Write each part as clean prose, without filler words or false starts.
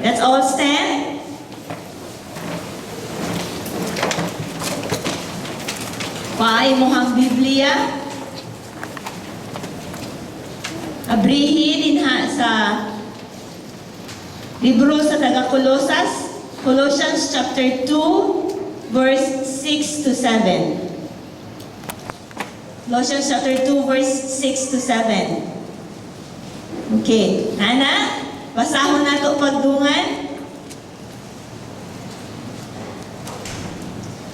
Let's all stand. Kuhaa imong Biblia. Abrihi dinha sa libro sa taga Colosas, Colossians chapter 2, verse 6 to 7. Colossians chapter 2, verse 6 to 7. Okay, Nana, basahon nato pagdungan.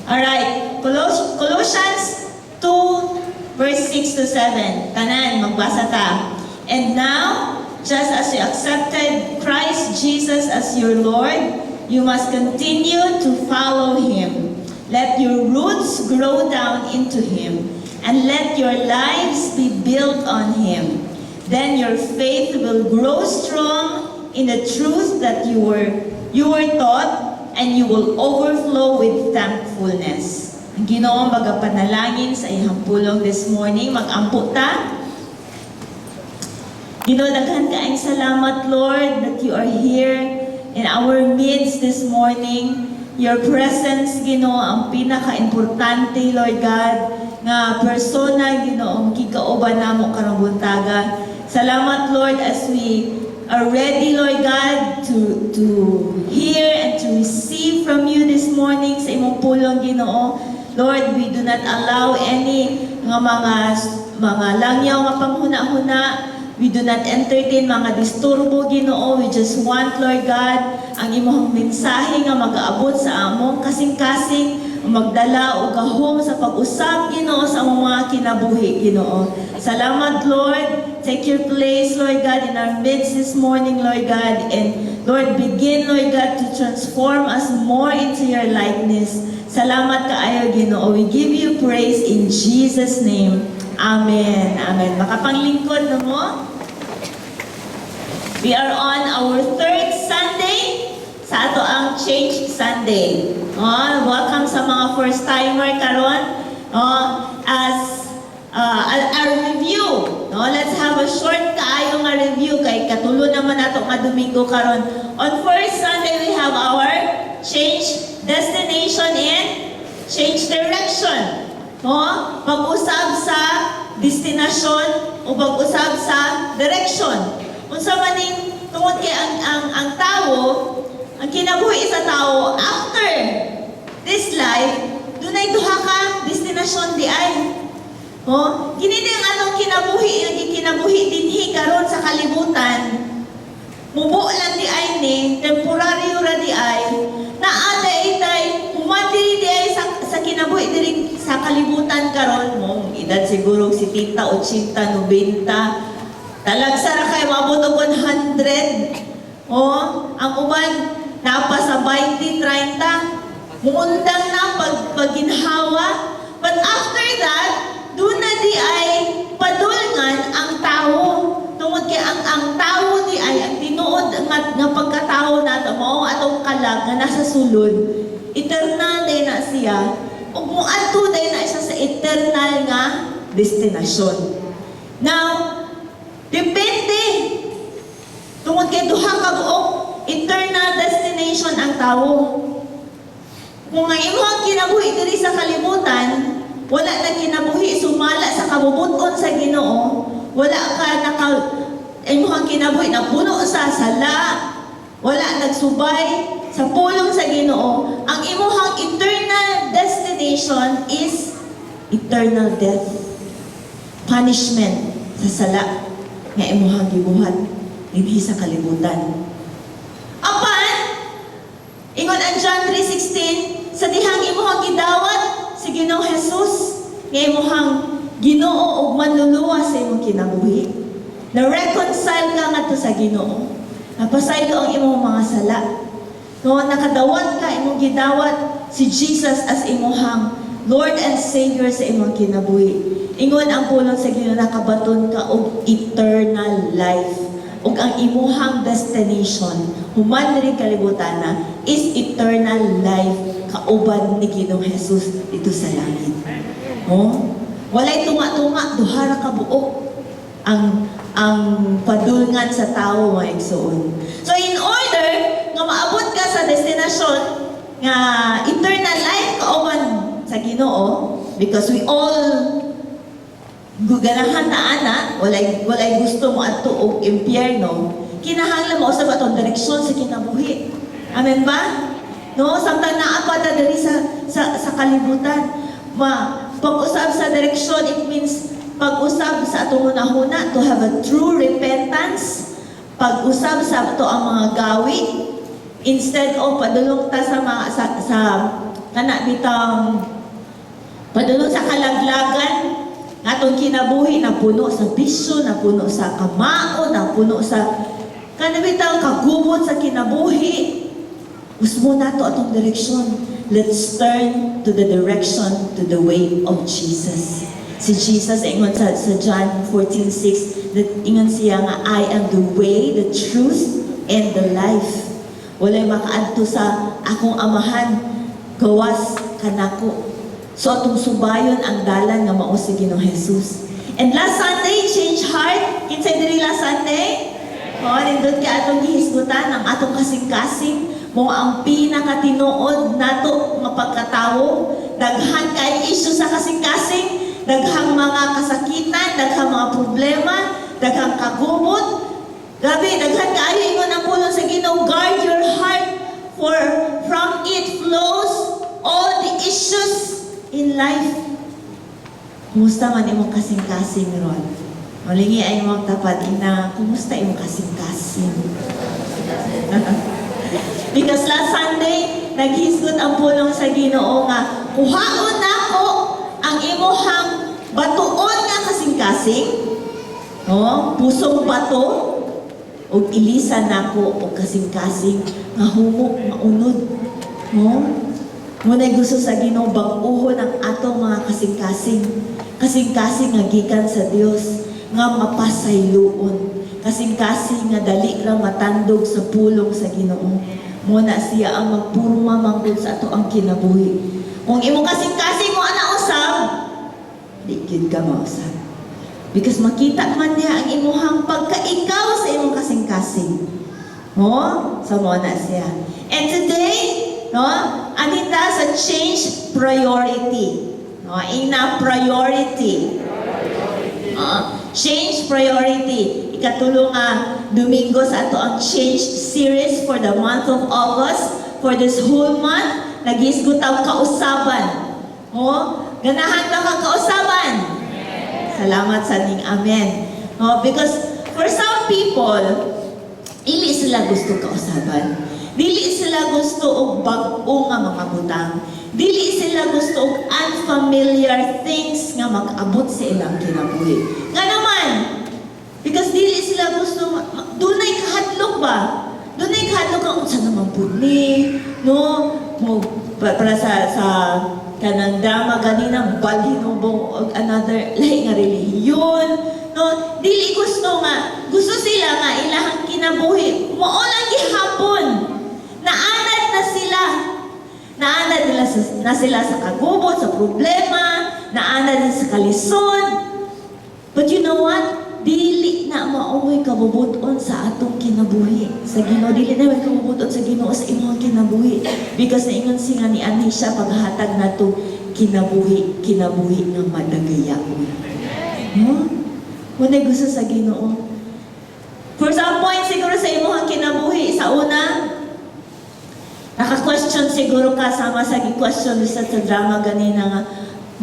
Alright, Colossians 2, verse 6 to 7. Tanan, magbasa ta. "And now, just as you accepted Christ Jesus as your Lord, you must continue to follow Him. Let your roots grow down into Him, and let your lives be built on Him. Then your faith will grow strong in the truth that you were taught, and you will overflow with thankfulness." Ang Ginoo magapanalangin sa iyang pulong this morning. Mag-ampo ta. Ginoo, daghan kaayong salamat, Lord, that you are here in our midst this morning. Your presence, Ginoo, ang pinaka-importante, Lord God, nga persona, Ginoo, makigkauban namo karong buntaga. Salamat, Lord, as we are ready, Lord God, to hear and to receive from you this morning sa imong pulong, Ginoo. Lord, we do not allow any nga mga langyaw nga panghuna-huna. We do not entertain mga disturbo, Ginoo. We just want, Lord God, ang imong mensahe nga magaabot sa among kasing-kasing, magdala og gahom sa pag-usab, Ginoo, sa among mga kinabuhi, Ginoo. Salamat, Lord. Take your place, Lord God, in our midst this morning, Lord God. And Lord, begin, Lord God, to transform us more into your likeness. Salamat kaayo, Ginoo. We give you praise in Jesus' name. Amen. Amen. Makapanglingkod na mo. We are on our third Sunday sa ato ang Change Sunday. Oh, welcome sa mga first timer karon. Oh, as a review, no? Let's have a short kaayo nga review kay katulo naman nato nga Domingo karon. On first Sunday, we have our change destination and change direction. No? Pag-usab sa destinasyon o pag-usab sa direction. Unsa man ning tungod kay ang tao, ang kinabuhi sa tao after this life, dunay duha ka destinasyon di ay. Oh, kini ang atong kinabuhi, ang kinabuhi dinhi karon sa kalibutan. Mubo lang di ay ni, temporaryo ra di ay, naa diay tay, human diri di ay sa kinabuhi diri sa kalibutan karon mo, edad siguro 70, 80, 90, talagsa ra kay maabot og 100. Oh, ang uban napa sa 20, 30, muundang na pagginhawa. But after that, duna di ay padulngan ang tao. Tungod kay ang tao di ay ang tinuod nga pagkatao nato mao atong kalag nga nasa sulod. Eternal day na siya. Ug moadto day na siya sa eternal nga destinasyon. Now, depende tungod kay duha ka buok eternal destination ang tao. Kung ang imong kinabuhi diri sa kalibutan, wala na kinabuhi sumala sa kabubut-on sa Ginoo, wala ka naka imong kinabuhi napuno sa sala, wala nagsubay sa pulong sa Ginoo, ang imong eternal destination is eternal death. Punishment sa sala nga imong gibuhat dinhi sa kalibutan. Apan, ingon ang John 3:16, sa dihang imong gidawat si Ginoong Jesus, nga imong Ginoo ug manluluwas sa imong kinabuhi. Na-reconcile ka ngadto sa Ginoo. Napasaylo ang imong mga sala. No, nakadawat ka, imong gidawat si Jesus as imong Lord and Savior sa imong kinabuhi. Ingon ang pulong sa Ginoo, nakabaton ka og eternal life. Ug ang imuhang destination human diri kalibutan na is eternal life kauban ni Ginoong Jesus dito sa langit. Oh? Walay tunga-tunga, duha ra ka buok ang padulngan sa tao, mga igsoon. So in order nga destinasyon nga eternal life kauban sa Ginoo, because we all ganahan ta ana, walay gusto mo adto og impyerno, kinahanglan mausab atong direksyon sa kinabuhi. Amen ba? No, samtang naa pa ta diri sa kalibutan, ma pag-usab sa direksyon, it means pag-usab sa atong hunahuna, to have a true repentance, pag-usab sa ato ang mga gawi, instead of padulong ta sa mga sa kana bitang padulong sa kalaglagan atong kinabuhi, napuno sa bisyo, napuno sa kamao, napuno sa kana bitaw kagubot sa kinabuhi. Gusto nato atong direksyon. Let's turn to the direction, to the way of Jesus. Si Jesus, ingon sa John 14:6, that ingon siya nga, "I am the way, the truth, and the life. Walay makaadto sa akong Amahan gawas kanako." So atong subayon ang dalan nga mao si Ginoong Jesus. And last Sunday, change heart. Kinsay diri last Sunday? Oh, nindot kay atong gihisgutan ang atong kasing-kasing mao ang pinakatinuod nato nga pagkatawo. Daghan kay issue sa kasing-kasing, daghang mga kasakitan, daghang mga problema, daghang kagubot. Grabe, daghan kaayo. Ingon ang pulong sa Ginoo, "Guard your heart, for from it flows all the issues in life." Kumusta man imong kasing-kasing ron? Malingi ay imong tapat ina, kumusta imong kasing-kasing? Because last Sunday, naghisgot ang pulong sa Ginoo nga kuhaon nako ang imuhang batuon nga kasing-kasing, no? Pusong bato, ug ilisan nako og kasing-kasing nga humok, maunod. No? Muna'y gusto sa Ginoo, bag-uhon ang atong mga kasing-kasing. Kasing-kasing nga gikan sa Dios, nga mapasayloon. Kasing-kasing nga dali ra matandog sa pulong sa Ginoo. Muna siya ang magpurma manggod sa ato ang kinabuhi. Kung imong kasing-kasing mo ana usab, di gyud ka mausab. Because makita man niya ang imuhang pagkaikaw sa imong kasing-kasing. No? So mo na siya. And today, no, anita sa change priority. No, ina priority. Change priority. Ikatulo nga Domingo sa ato ang change series for the month of August. For this whole month, naghisgot ang kausaban. Oh, ganahan ba kang kausaban? Salamat sa ning amen. Oh, because for some people, dili sila gusto kausaban. Dili sila gusto og bag-o nga mga butang. Dili sila gusto og unfamiliar things nga mag-abot sa ilang kinabuhi. Nga naman, because dili sila gusto, dunay kahadlok ba? Dunay kahadlok ang unsa naman pud ni, no? Mo para sa kanang drama ganina, balhin mo og another lahi nga relihiyon, no? Dili gusto nga, gusto sila nga ilahang kinabuhi mao lang gihapon. Naanad na sila, naanad na sila sa kagubot, sa problema, naanad na sa kalisod. But you know what? Dili na maoy kabubuton sa atong kinabuhi. Sa Ginoo, dili na may kabubuton sa Ginoo sa imong kinabuhi. Because naingon siya nga nianhi siya paghatag nato kinabuhi, kinabuhi nga madagayaon. No? Muna'y gusto sa Ginoo. For some point siguro sa imong kinabuhi, sa una, naka-question siguro ka sama sa gi-question sa drama ganina nga,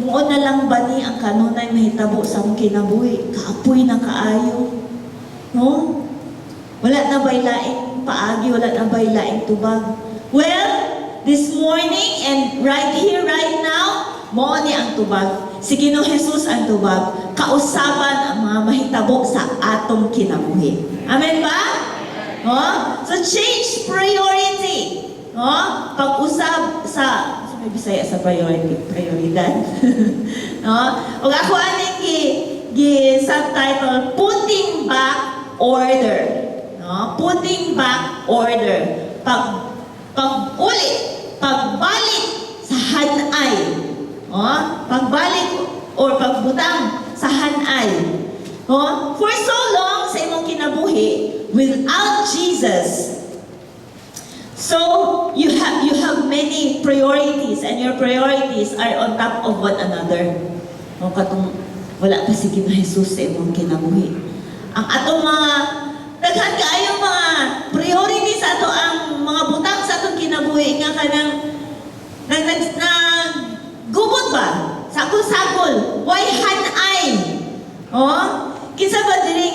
muo na lang ba ni ang kanunay mahitabo sa akong kinabuhi? Kaapoy na kaayo. No? Wala na ba'y laing paagi? Wala na ba'y laing tubag? Well, this morning and right here, right now, mao ni ang tubag. Si Ginoong Jesus ang tubag. Kausaban ang mga mahitabo sa atong kinabuhi. Amen ba? No? So change priority. No? Pag-usab sa may Bisaya sa priority, prioridad. No? Ug ako aning gi subtitle, "Putting Back Order." No? Putting back order. Pag ulit, pagbalik sa hanay. No? Pagbalik or pagbutang sa hanay. No? For so long sa imong kinabuhi without Jesus, So, you have many priorities and your priorities are on top of one another. O katong wala pa si Ginoong Jesus sa imong kinabuhi. Ang atong mga daghan kaayo mga priorities ato, ang mga butang sa atong kinabuhi nga kanang nag nag nag gubot ba? Sagol-sagol. Way hanay? Oh? Kinsa ba diri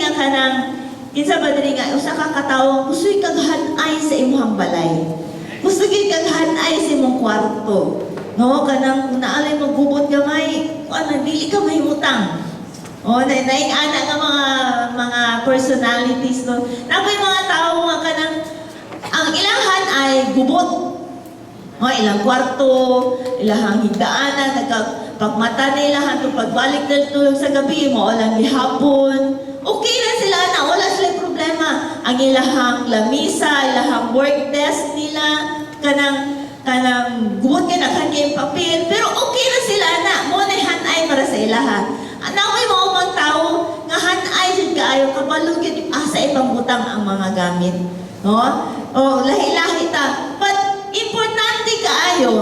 nga usa ka katawo gusto kag hanay sa imong balay? Gusto gyud kag hanay sa imong kwarto. No, kanang kung naa lay magubot gamay, kuan, dili ka mahimutang. Oh, na naing ana nga mga personalities, no. Naa poy mga tao nga kanang ang ilang hanay gubot. Oh, ilang kwarto, ilang higdaanan, nagka pagmata nila hantong pagbalik nila tulog sa gabi, mao lang gihapon. Okay na sila na, wala sila problema. Ang ilahang lamisa, ilahang work desk nila, kanang gubot kay daghan kay papel, pero okay na sila na, mao na hanay para sa ilaha. Naa mao mang tao nga hanay jud kaayo, kabalo gyud asa ipambutang ang mga gamit. No? Oh, lahi-lahi ta. But importante kaayo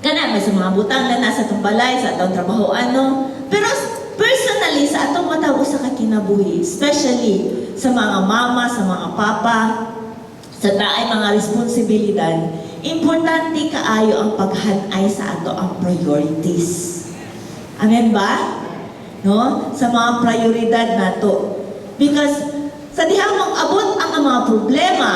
kana may sa mga butang na nasa atong balay, sa atong trabahoan, no? Pero personally, sa atong matag usa ka kinabuhi, especially sa mga mama, sa mga papa, sa naay mga responsibilidad, importante kaayo ang paghanay sa ato ang priorities. Amen ba? No? Sa mga prioridad nato. Because sa dihang mag-abot ang mga problema,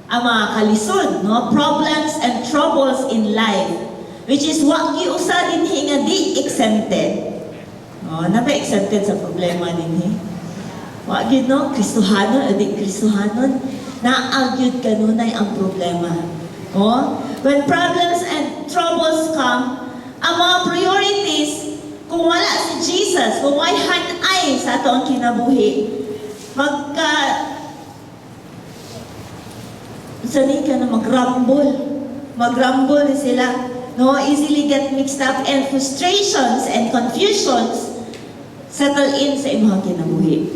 ang mga kalisod, no? Problems and troubles in life, which is wa usa dinhi nga di exempted. Oh, naa ba exempted sa problema dinhi? Wa gyud, no, Kristohanon o di Kristohanon, naa gyud kanunay ang problema. Oh, when problems and troubles come, ang mga priorities, kung wala si Jesus, kung way hanay sa ato ang kinabuhi, magka sanay ka na magrumble. Magrumble sila. No, easily get mixed up and frustrations and confusions settle in sa imong kinabuhi.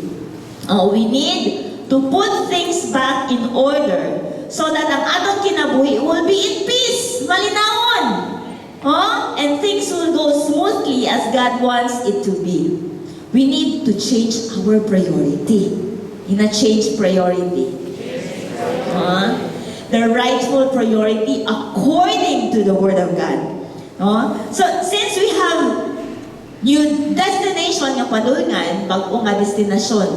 Oh, we need to put things back in order so that ang atong kinabuhi will be in peace, malinawon. Oh, and things will go smoothly as God wants it to be. We need to change our priority. In a change priority. Huh? The rightful priority according to the Word of God. No? So, since we have new destination nga padulngan, bag-o nga destinasyon,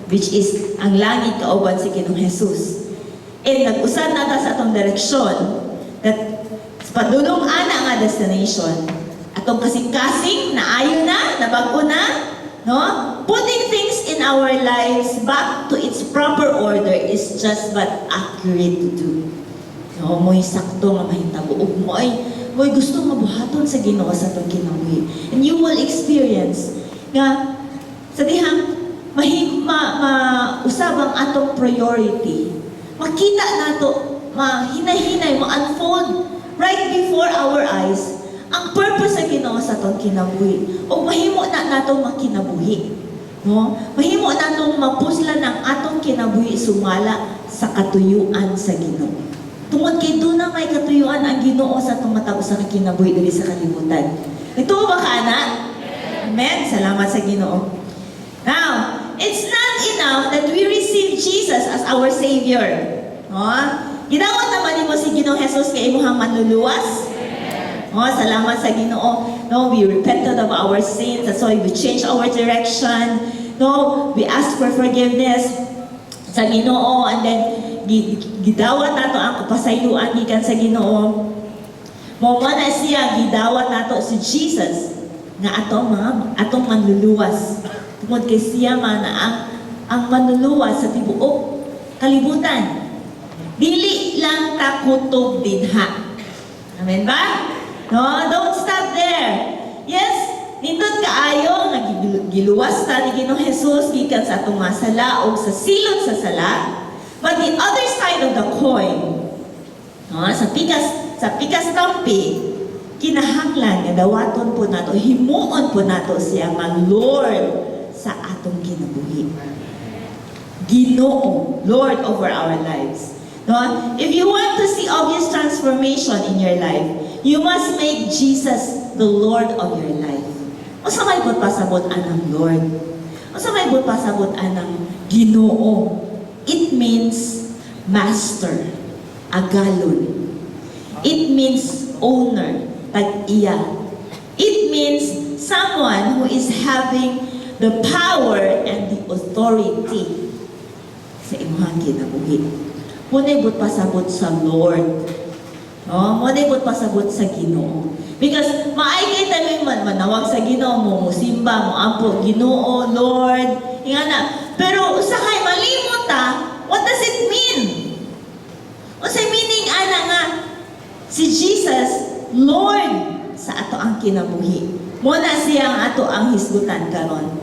which is ang langit kauban si Ginoong Jesus. And nag-usad na ta sa atong direksyon, that padulong ana nga destination, atong kasing-kasing naayo na, nabag-o na, no? Putting things in our lives back to its proper order is just but accurate to do. No, mao'y sakto nga mahitabo ug mao'y gusto nga buhaton sa Ginoo sa atong kinabuhi. And you will experience nga sa dihang mahim, ma, mausab ang atong priority. Makita nato, mahinahinay, ma-unfold right before our eyes ang purpose sa Ginoo sa atong kinabuhi. O mahimo na nato makinabuhi. No? Mahimo natong mapuslan ang atong kinabuhi sumala sa katuyuan sa Ginoo. Tungod kay duna may katuyuan ang Ginoo sa atong matag usa ka kinabuhi diri sa kalibutan. Ito ba ka, ana? Amen. Salamat sa Ginoo. Now, it's not enough that we receive Jesus as our Savior. No? Gidawat naman nimo si Ginoong Jesus kay imuhang manluluwas. Oh, salamat sa Ginoo. No, we repented of our sins. That's why we changed our direction. No, we asked for forgiveness sa Ginoo and then gidawat nato ang kapasayloan gikan sa Ginoo. Mao man na siya gidawat nato si Jesus nga atong mga atong manluluwas. Tungod kay siya man ang manluluwas sa tibuok kalibutan. Dili lang ta kutob dinha. Amen ba? No, don't stop there. Yes, nindot kaayo nga giluwas ta ni Ginoong Jesus gikan sa atong mga sala o sa silot sa sala. But the other side of the coin, no, sa pikas tampi, kinahanglan nga dawaton po nato, himuon po nato siya nga Lord sa atong kinabuhi. Ginoo, Lord over our lives. No? If you want to see obvious transformation in your life, you must make Jesus the Lord of your life. Unsa may buot pasabot anang Lord? Unsa may buot pasabot anang Ginoo? It means master, agalon. It means owner, tag-iya. It means someone who is having the power and the authority sa imong kinabuhi. Mao na'y buot pasabot sa Lord. No? Mao na'y buot pasabot sa Ginoo. Because maay kay tayo man manawag sa Ginoo mo, musimba, mo ampo, Ginoo, Lord, ingana. Pero usahay malimot ta, what does it mean? Unsay meaning ana nga si Jesus Lord sa ato ang kinabuhi? Mao na siya ang ato ang hisgutan karon.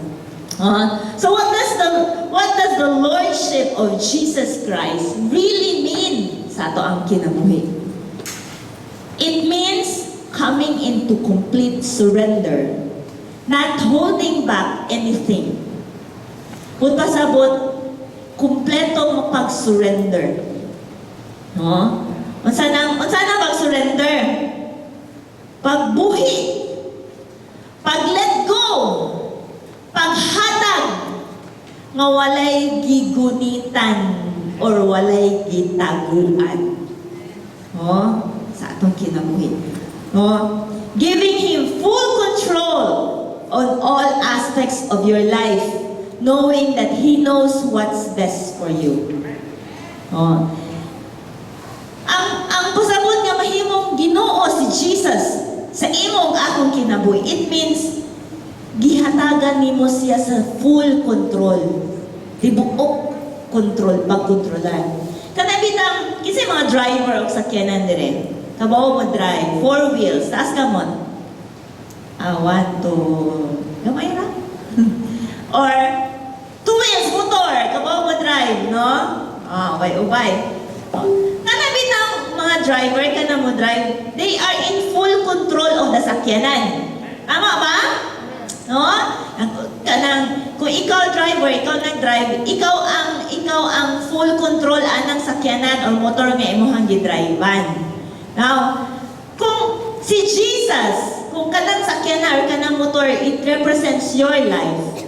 So what does the lordship of Jesus Christ really mean sa ato ang kinabuhi? It means coming into complete surrender, not holding back anything. Buot pasabot, kumpleto mo pag-surrender. No? Unsa nang pag-surrender? Pagbuhi, pag-let go, paghatag nga walay gigunitan or walay gitaguan. Oh, sa atong kinabuhi. Oh, giving Him full control on all aspects of your life, knowing that He knows what's best for you. Oh. Ang pasabot nga mahimong Ginoo si Jesus sa imong akong kinabuhi, it means gihatagan nimo siya sa full control. Tibuok control, pagkontrolan. Kana bitang kinsay mga driver og sakyanan dire? Kabawo mo drive, four wheels, taas kamot. Ah, one, two, gamay ra. Or two wheels motor, kabawo mo drive, no? Ah, ubay ubay. Oh. Kana bitang mga driver kana mo drive, they are in full control of the sakyanan. Tama ba? No? Kanang kung ikaw driver, ikaw nag-drive, ikaw ang full control anang sakyanan or motor nga imong gi-drive-an. Now, kung si Jesus, kung kanang sakyanan or kanang motor, it represents your life.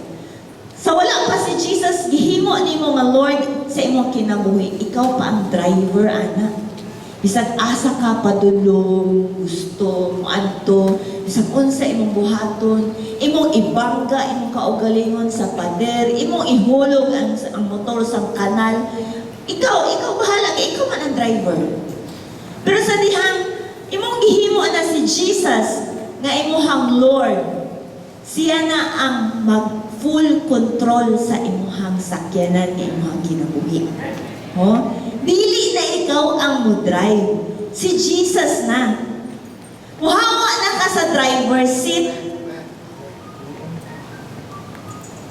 Sa wala pa si Jesus, gihimo nimo nga Lord sa imong kinabuhi, ikaw pa ang driver ana. Bisag asa ka padulong, gusto, moadto, bisag unsa imong buhaton, imong ibangga imong kaugalingon sa pader, imong ihulog ang motor sa kanal. Ikaw bahala kay ikaw man ang driver. Pero sa dihang imong gihimo na si Jesus nga imuhang Lord, siya na ang mag full control sa imuhang sakyanan nga imuhang kinabuhi. Oh? Dili na ikaw ang mo-drive. Si Jesus na. Muhawa na ka sa driver's seat.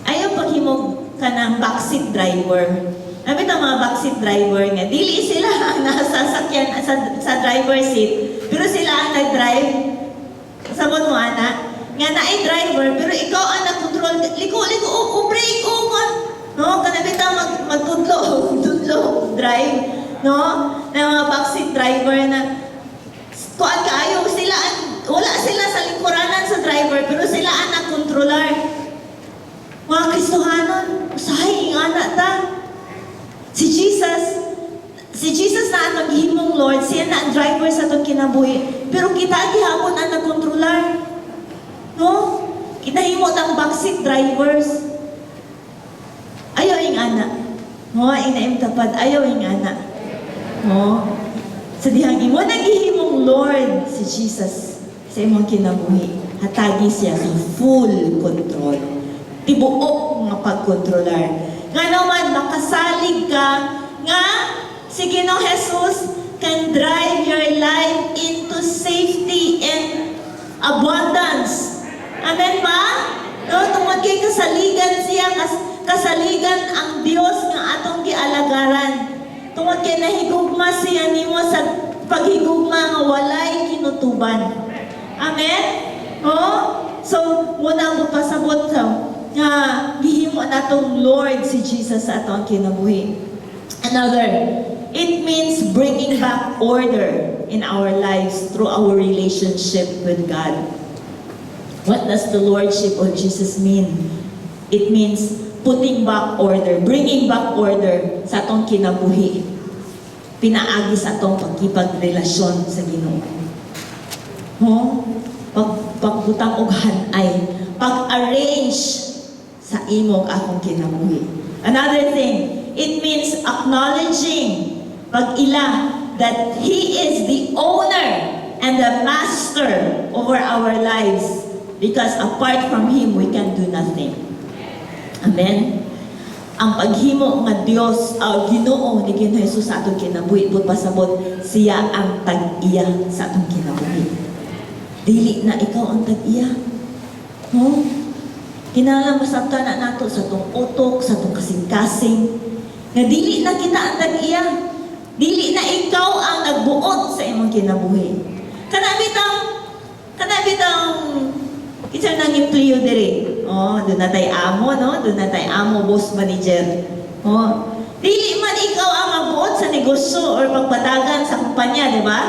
Ayaw paghimog ka ng backseat driver. Namit ang mga backseat driver nga, dili sila ang nasa sakyan sa driver seat, pero sila ang nag-drive. Sabot mo, ana, nga naay driver, pero ikaw ang nag-control. Liko, liko, oh, oh, brake, oh, man. No, kana bitaw magtudlo, tudlo, drive, no? Na mga backseat driver na kuan kaayo sila ang, wala sila sa lingkuranan sa driver, pero sila ang nagkontrolar. Mga Kristohanon, usahay ingana ta. Si Jesus na ang naghimong Lord, siya na ang driver sa atong kinabuhi. Pero kita gihapon ang nagkontrolar. No? Kinahimo ang backseat drivers. Ayaw ing ana. No, inaim tapad, ayaw ing ana. No? Sa dihang imo naghihimong Lord si Jesus sa imong kinabuhi, hatagi siya sa full control. Tibuok nga pagkontrolar. Nga naman, makasalig ka nga si Ginoong Jesus can drive your life into safety and abundance. Amen ba? No, tungod kay kasaligan siya, kasaligan ang Dios nga atong gialagaran. Tungod kay nahigugma siya nimo sa paghigugma nga walay kinutuban. Amen? No? So, muna mo pasabot sa nga gihimo natong Lord si Jesus sa atong kinabuhi. Another, it means back order in our lives through our relationship with God. What does the Lordship of Jesus mean? It means putting back order, bringing back order sa atong kinabuhi. Pinaagi sa atong pagkipagrelasyon sa Ginoo. No? Pagbutang og hanay, pag-arrange sa imong akong kinabuhi. Another thing, it means acknowledging, pag-ila, that He is the owner and the master over our lives because apart from Him, we can do nothing. Amen? Ang paghimo nga Dios, Ginoo ni Ginoong Jesus sa atong kinabuhi, buot pasabot, siya ang tag-iya sa atong kinabuhi. Dili na ikaw ang tag-iya. No? Kinahanglan masabtan na nato sa atong utok, sa atong kasing-kasing, nga dili na kita ang tag-iya. Dili na ikaw ang nagbuot sa imong kinabuhi. Kana bitang kinsa nang empleo diri. Oh, duna tay amo, no? Duna tay amo, boss, manager. Oh, dili man ikaw ang magbuot sa negosyo or pagpadagan sa kumpanya, di ba?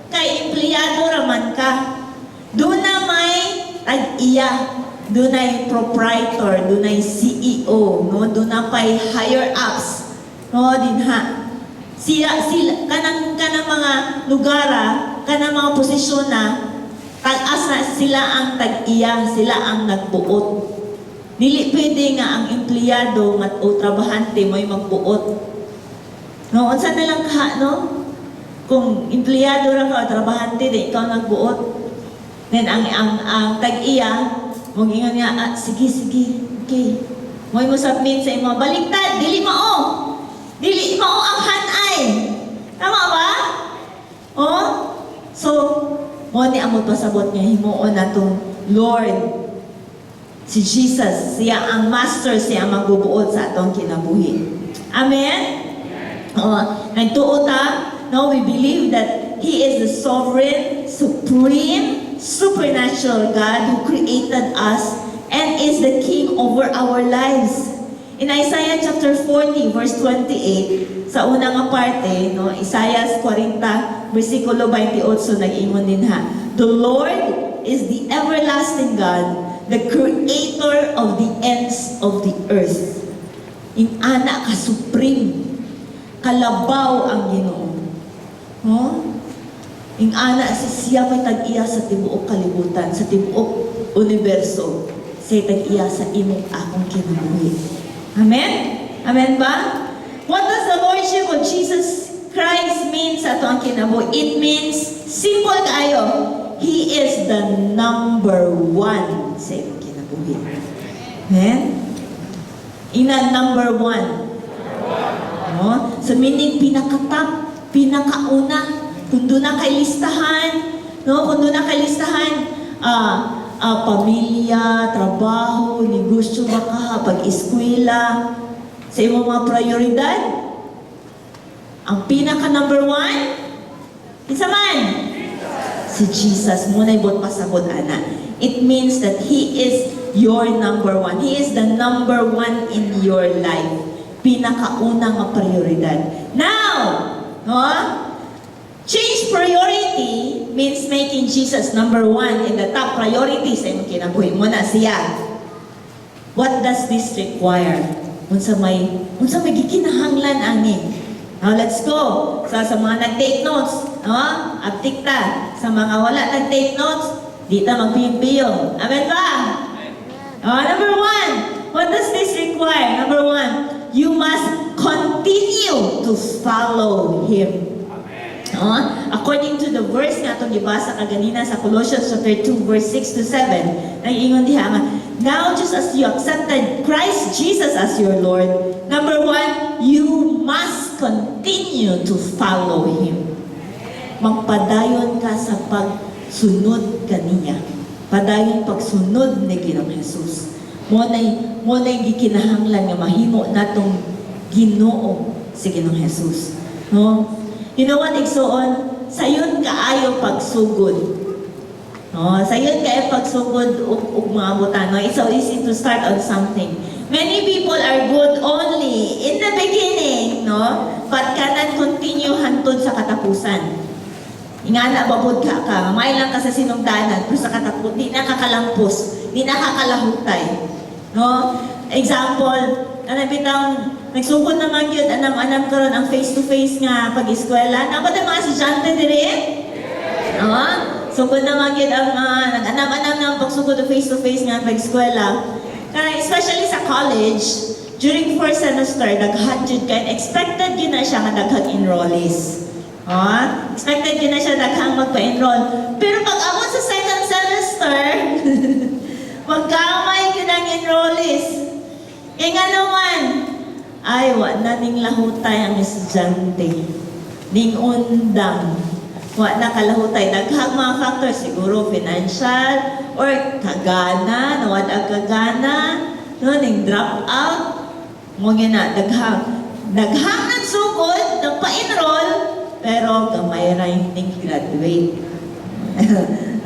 Kay empleyado raman ka. Duna may tag-iya, dunay proprietor, dunay CEO, no? Duna pay higher ups. No, dinha. Sila, sila kanang mga lugara, kanang mga posisyon na tag-as na sila ang tag-iya, sila ang nagbuot. Dili pwede nga ang empleyado nga o trabahante mo'y magbuot. No, unsa na lang ka, no? Kung empleyado ra ka o trabahante, di ikaw nagbuot. Then ang tag-iya, mong ingon nga, "Ah, sige, sige, okay." Mo'y mo submit sa imo, baliktad, dili mao. Dili mao ang hanay. Tama ba? Oh? So, mo ni ang pasabot nga himuon natong Lord si Jesus, siya ang master, siya ang magbubuot sa atong kinabuhi. Amen? Oh, nagtuo ta, no, we believe that He is the sovereign, supreme, supernatural God who created us and is the King over our lives. In Isaiah chapter 40, verse 28, sa unang nga parte, no, Isaiah 40, versikulo 28, nag-ingon dinha, "The Lord is the everlasting God, the creator of the ends of the earth." Ing-ana ka supreme, kalabaw ang Ginoo. No? Ing-ana si siya may tag-iya sa tibuok kalibutan, sa tibuok universo. Siya tag-iya sa imong akong kinabuhi. Amen? Amen ba? What does the Lordship of Jesus Christ mean sa ato ang kinabuhi? It means, simple kaayo, He is the number one sa imong kinabuhi. Amen? Ina number one. No? So meaning pinaka-top, pinakauna. Kung duna kay listahan, no? Kung duna kay listahan, pamilya, trabaho, negosyo ba ka, pag-eskwela, sa imong mga prioridad, ang pinaka number one, kinsa man? Si Jesus. Mao na'y buot pasabot, ana. It means that He is your number one. He is the number one in your life. Pinakauna nga prioridad. Now, no? Change priority means making Jesus number one in the top priority sa imong kinabuhi. Mao na siya. What does this require? Unsa may gikinahanglan ani? Now let's go. Sa mga nag-take notes, no? Abtik ta. Sa mga wala nag-take notes, di ta magpiyong. Amen ba? Oh, number one, what does this require? Number one, you must continue to follow Him. No? According to the verse nga atong gibasa kaganina sa Colossians chapter 2 verse 6 to 7, nag-ingon diha nga, "Now just as you accepted Christ Jesus as your Lord," number one, you must continue to follow Him. Magpadayon ka sa pagsunod kaniya. Padayon pagsunod ni Ginoong Jesus. Mo na'y gikinahanglan nga mahimo natong Ginoo si Ginoong Jesus. No? You know what, igsuon? Sayon kaayo pagsugod. No, sayon kaayo pagsugod og mga butan, no? It's so easy to start on something. Many people are good only in the beginning, no? But cannot continue hantod hangtod sa katapusan. Ingana ba pud ka, may lang ka sa sinugdanan, pero sa katapos, di nakakalampos, di nakakalahutay. No? Example, ano bitang nagsugod naman yun, anam-anam karon ang face-to-face nga pag-eskwela. Naa ba mga estudyante diri? No? Sugod naman yun ang nag-anam-anam na ang pagsugod og face-to-face nga pag-eskwela. Kaya especially sa college, during first semester, daghan jud kay expected yun na siya nga daghang enrollees. Ah, expected yun na siya daghang magpa-enroll. Pero pag abot sa second semester, magkamay yun ang enrollees. Kaya nga naman, ay, wa na ning lahutay ang estudyante. Ning undang. Wa na kalahutay. Daghang mga factors, siguro financial, or kagana, nawad ang kagana, no, ning drop out. Mo na, daghang. Daghang nagsugod, nagpa-enroll, pero gamay ra yung ning graduate.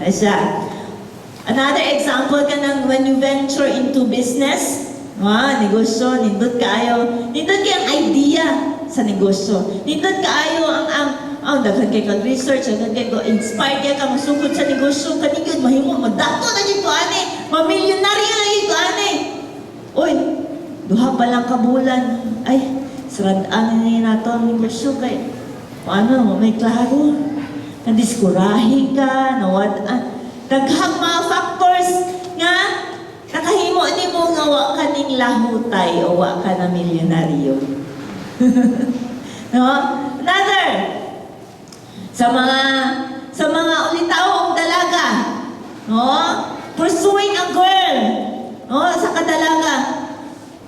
Ay siya. Another example ka ng when you venture into business, ah, negosyo, nindot kaayo, nindot kay ang idea sa negosyo. Nindot kaayo ang daghan kay kag research, daghan kay ko inspired kay ka masugod sa negosyo, kani gyud mahimo madato na gyud ko ani, mamilyonaryo na gyud ko ani. Uy, duha pa lang ka bulan. Ay, sirad-an ni nato ang negosyo kay paano, may klaro. Nadiskurahe ka, nawad-an. Daghang mga factors nga nakahimo nimo nga wa ka ning lahutay o wa ka na milyonaryo. No? Another, sa mga ulitaw og dalaga, no? Pursuing a girl, no? Sa kadalaga.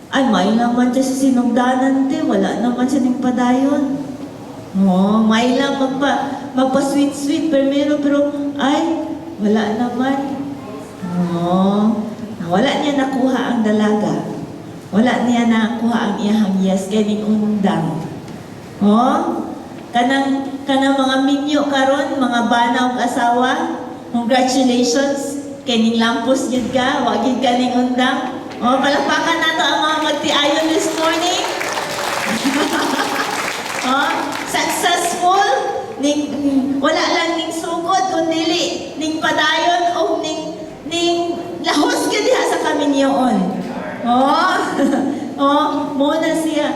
Ay, may naman siya sa sinugdanan, te. Wala naman siya ning padayon. No, may lang magpa sweet sweet pero pero ay, wala naman. No, wala niya nakuha ang dalaga. Wala niya nakuha ang iyahang yes kay ning undang. Oh, kanang mga minyo karon, mga bana ug asawa, congratulations kay ning lampos gyud ka, wa gyud ka ning undang. Oh, palakpakan nato ang mga magtiayon this morning. Oh, successful ning wala lang ning sugod kun dili ning padayon o ning lahos gyud diha sa kaminyoon. Oh, oh, mo na siya.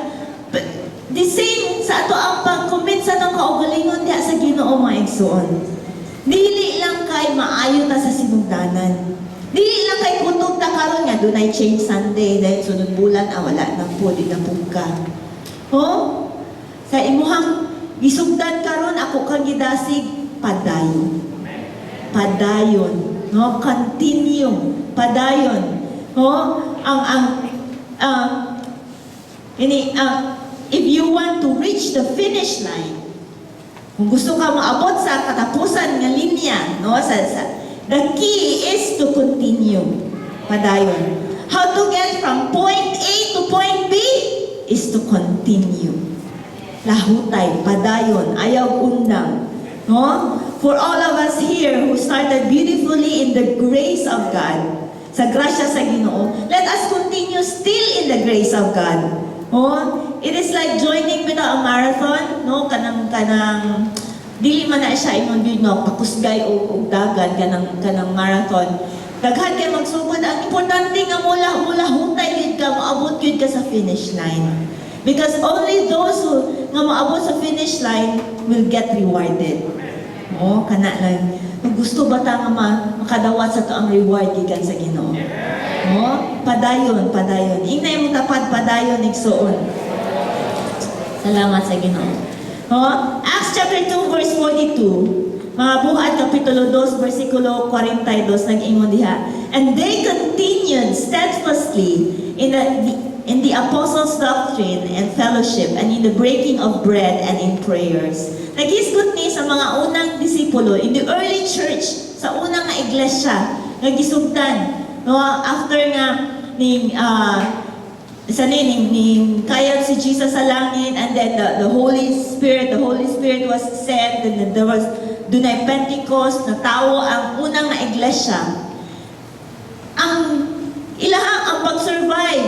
But the same sa ato ang pag-commit sa atong kaugalingon diha sa Ginoo, mga igsoon. Dili lang kay maayo ta sa sinugdanan. Dili lang kay kutob ta karon nga dunay Change Sunday dahil sunod bulan, ah, wala na po, di na po ka. Oh, sa imuhang gisugdan karon, ako kang gidasig, padayon. Padayon, no? Continue, padayon. No? Ang ini ang if you want to reach the finish line, kung gusto ka maabot sa katapusan nga linya, no, sa the key is to continue. Padayon. How to get from point A to point B is to continue. Lahutay, padayon, ayaw undang. No? For all of us here who started beautifully in the grace of God, sa grasya sa Ginoo, let us continue still in the grace of God. No? It is like joining with a marathon, no? Kanang dili man na siya ingon gyud nga pakusgay og dagan kanang marathon. Daghan kay magsugod, ang importante nga mula mula hutay gyud ka, moabot gyud ka sa finish line. Because only those who nga moabot sa finish line will get rewarded. Oh, kana lang. Kung gusto ba ta nga makadawat sa to ang reward gikan sa Ginoo? Oh, padayon, padayon. Ingna mo tapad, padayon, igsuon. Salamat sa Ginoo. Oh, Acts chapter 2 verse 42. Mga Buhat kapitulo 2 versikulo 42 nag-ingon diha. "And they continued steadfastly in the apostles' doctrine and fellowship and in the breaking of bread and in prayers." Naghisgot ni sa mga unang disipulo in the early church, sa unang nga iglesia nga gisugdan, no, after nga ning sa ning kayab si Jesus sa langit and then the Holy Spirit was sent and then there was dunay Pentecost na tawo ang unang nga iglesia. Ang ilahang ang pag-survive,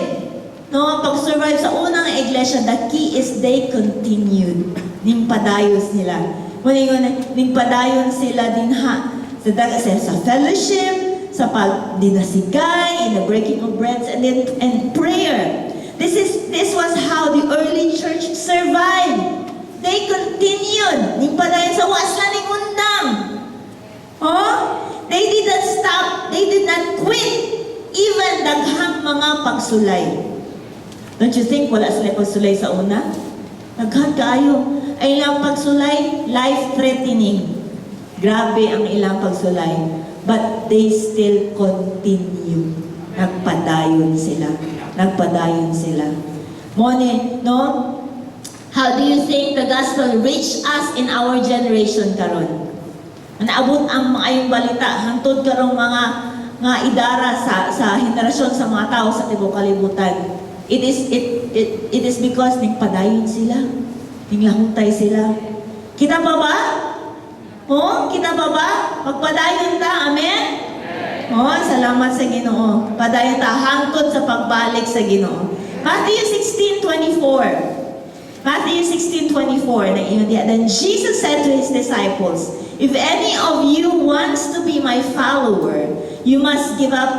no, ang pag-survive sa unang iglesia, the key is they continued. Ningpadayon sila. Muningon, ningpadayon sila dinha sa fellowship, sa pagdinasigay, in the breaking of breads, and then and prayer. This was how the early church survived. They continued. Ningpadayon sa wa sila ning undang. Oh? They did not stop. They did not quit. Even daghang mga pagsulay. Don't you think wala sila pagsulay sa una? Daghan kaayo. Ay ilang pagsulay, life-threatening. Grabe ang ilang pagsulay. But they still continue. Nagpadayon sila. Nagpadayon sila. Mao ni, no? How do you think the gospel reached us in our generation karon? Naabot ang maayong balita hangtod karong mga nga idara sa henerasyon sa mga tao sa tibuok kalibutan. It is because nagpadayon sila. Ninglahutay sila. Kita pa ba? Oh, kita pa ba? Magpadayon ta, amen? Oh, salamat sa Ginoo. Padayon ta hangtod sa pagbalik sa Ginoo. Matthew 16:24. Matthew 16:24 na ingon diha. Then Jesus said to his disciples, "If any of you wants to be my follower, you must give up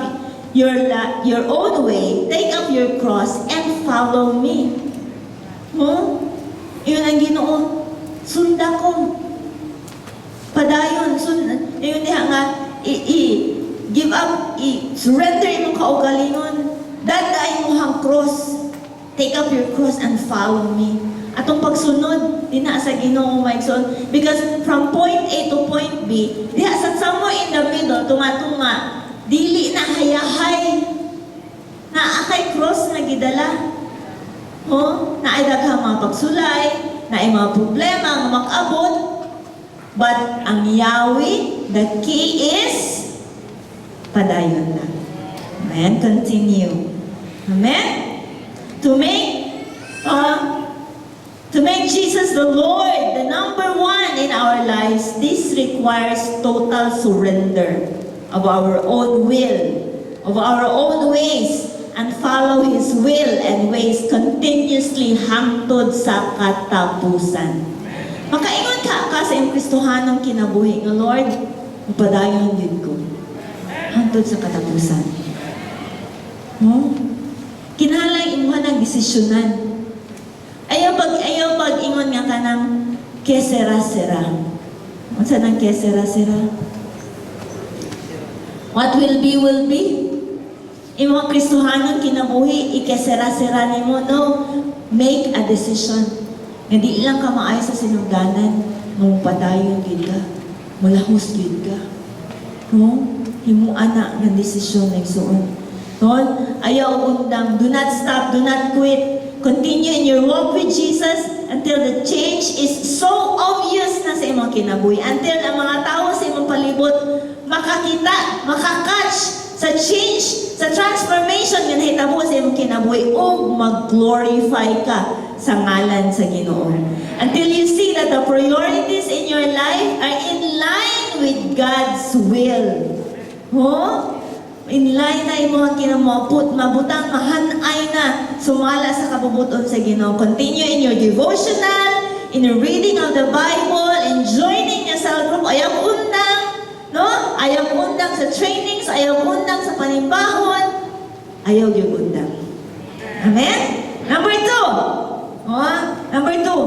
your own way, take up your cross, and follow me." Huh? Ingon ang Ginoo, "Sunda ko." Padayon, ingon diha nga, i give up, i surrender imong kaugalingon. Dad-a imong cross. Take up your cross and follow me. Atong pagsunod, dinha sa Ginoo, mga igsoon. Because from point A to point B, diha sa somewhere in the middle, tunga-tunga, dili na hayahay. Naa kay cross na gidala. Oh, naay daghang mga pagsulay, naay mga problema nga makaabot. But ang yawi, the key is padayon na. Amen. Continue. Amen. To make Jesus the Lord, the number one in our lives, this requires total surrender of our own will, of our own ways, and follow His will and ways continuously hangtod sa katapusan. Makaingon ka sa imong Kristohanong kinabuhi nga, "Lord, mapadayon gyud ko hangtod sa katapusan." No? Kinahanglan imuha ng desisyonan. Ayaw pag ingon nga kanang que sera sera. Unsa nang que sera sera? What will be will be. Imong Kristohanon kinabuhi, i-que sera sera nimo, no. Make a decision. Nga di lang ka maayo sa sinugdanan, mupadayon gyud ka. Mulahos gyud ka. No? Himua na nga desisyon, igsuon. No? Ayaw undang. Do not stop, do not quit. Continue in your walk with Jesus until the change is so obvious na sa imong kinabuhi. Until ang mga tao sa imong palibot makakita, maka-catch sa change, sa transformation nga nahitabo sa imong kinabuhi ug mag-glorify ka sa ngalan sa Ginoo. Until you see that the priorities in your life are in line with God's will. Huh? In line na imong kinamaput, mabutang mahanay na sumala sa kabubut-on sa Ginoo. Continue in your devotional, in the reading of the Bible, in joining your cell group. Ayaw undang, no? Ayaw undang sa trainings, ayaw undang sa panimbahon. Ayaw yung undang. Amen? Number two. Oh, number two.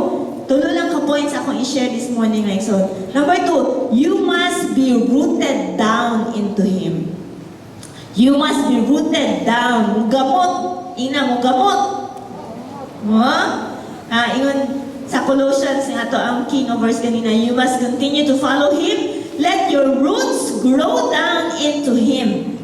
Tulo lang ka points akong i-share this morning, like so. Number two, you must be rooted down into Him. You must be rooted down. Mugamot. Ina, mugamot. Oh? Ah, ingon sa Colossians nga to ang king of verse kanina, you must continue to follow Him. Let your roots grow down into Him.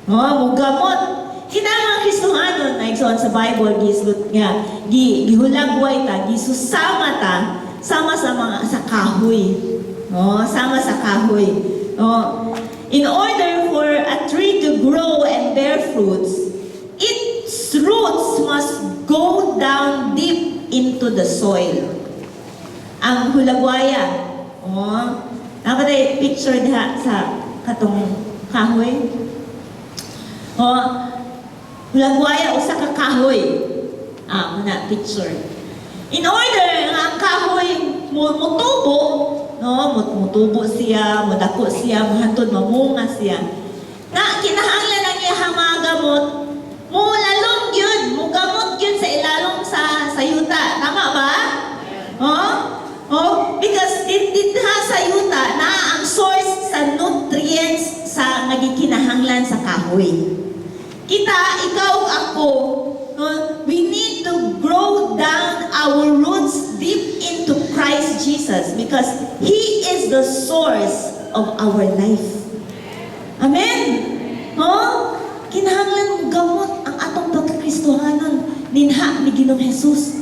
Oh, mugamot. Kita mga Kristohanon na igsoon sa Bible gislut nga gihulagway ta, gisusama ta sama sa mga sa kahoy. Oh, sama sa kahoy. Oh, in order for a tree to grow and bear fruits, its roots must go down deep into the soil. Ang hulagwaya, oh, dapat ay picture diha sa katong kahoy. Oh, hulagwaya usa ka kahoy. Ah, muna picture. In order nga ang kahoy mo mutubo, no, mutubo siya, mudako siya, mahantod mamunga siya. Na kinahanglan ang iyang mga gamot, mulalom gyud, mugamot gyud sa ilalom sa yuta. Tama ba? Oh? Oh, because dinha sa yuta na ang source sa nutrients sa nga gikinahanglan sa kahoy. Kita, ikaw ug ako, no, we need to grow down our roots deep into Christ Jesus because He is the source of our life. Amen? No? Kinahanglan gamot ang atong pagkakristohanon dinha ni Ginoong Jesus.